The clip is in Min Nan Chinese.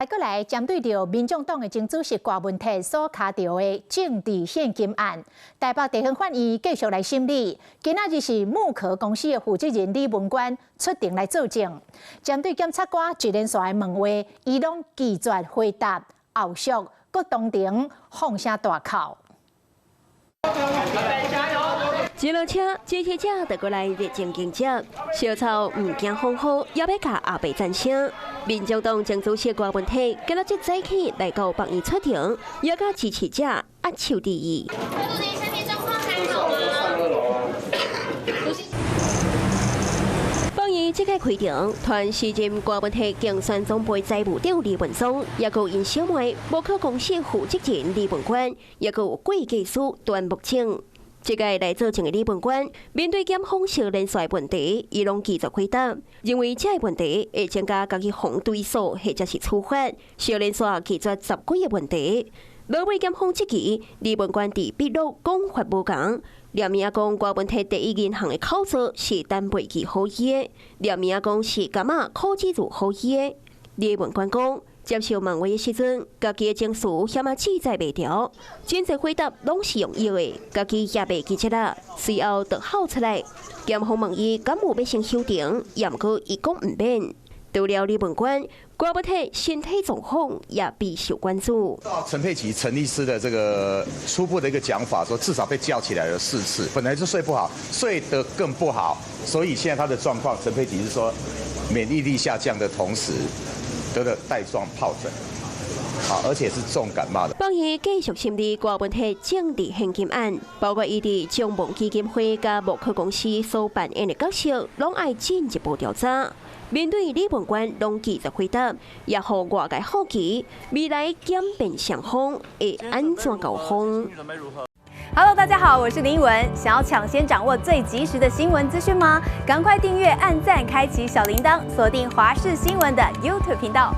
閣來針對著民眾黨的前主席郭文鐵所卡著的政治獻金案，台北地方法院繼續來審理。今仔日是木殼公司的負責人李文官出庭來作證，針對檢察官一連串的問話，伊攏拒絕回答，後續閣當庭放聲大哭。一落車，支持者就過來熱情迎接，小草毋驚風雨，也欲共阿伯讚聲。民眾黨前主席郭文鐵今仔日早起來到法院出庭，也佮支持者握手致意。身體狀況還好嗎？法院這個開庭，傳時任郭文鐵競選總部財務長李文宗，也閣𪜶小妹木殼公司負責人李文官，也閣有會計師端木正。這個來作證的李文官面對檢方相連綴問題，伊攏拒絕回答，認為這個問題會增加家己予追訴或者是處罰，相連綴拒絕十幾個問題。落尾檢方質疑李文官佇筆錄講法無仝，連名講郭文鐵第一銀行的口座是陳培基予伊的，連名講是柑仔柯子如予伊的。李文官講，接受問話的時陣，家己的情緒險仔制止袂牢，真濟回答攏是用吆的，家己也袂記得啦。隨後就哭出來，檢方問伊敢有欲先休庭，也毋過伊講毋免。除了李文官，郭文鐵身體狀況也備受關注。陳佩琪陳律師的這個初步的一個講法，說至少被叫起來了四次，本來就睡不好，睡得更不好，所以現在他的狀況，陳佩琪是說免疫力下降的同時，得了帶狀疱疹，好，而且是重感冒的。法院繼續審理郭文鐵政治獻金案，包括伊佇眾盟基金會佮木殼公司所扮演的角色，攏愛進一步調查。面對李文官攏拒絕回答，也予外界好奇未來檢辯雙方會按怎交鋒。 Hello，大家好，我是林文。想要搶先掌握最及時的新聞資訊嗎？趕快訂閱、按讚、開啟小鈴鐺，鎖定華視新聞的 YouTube 頻道。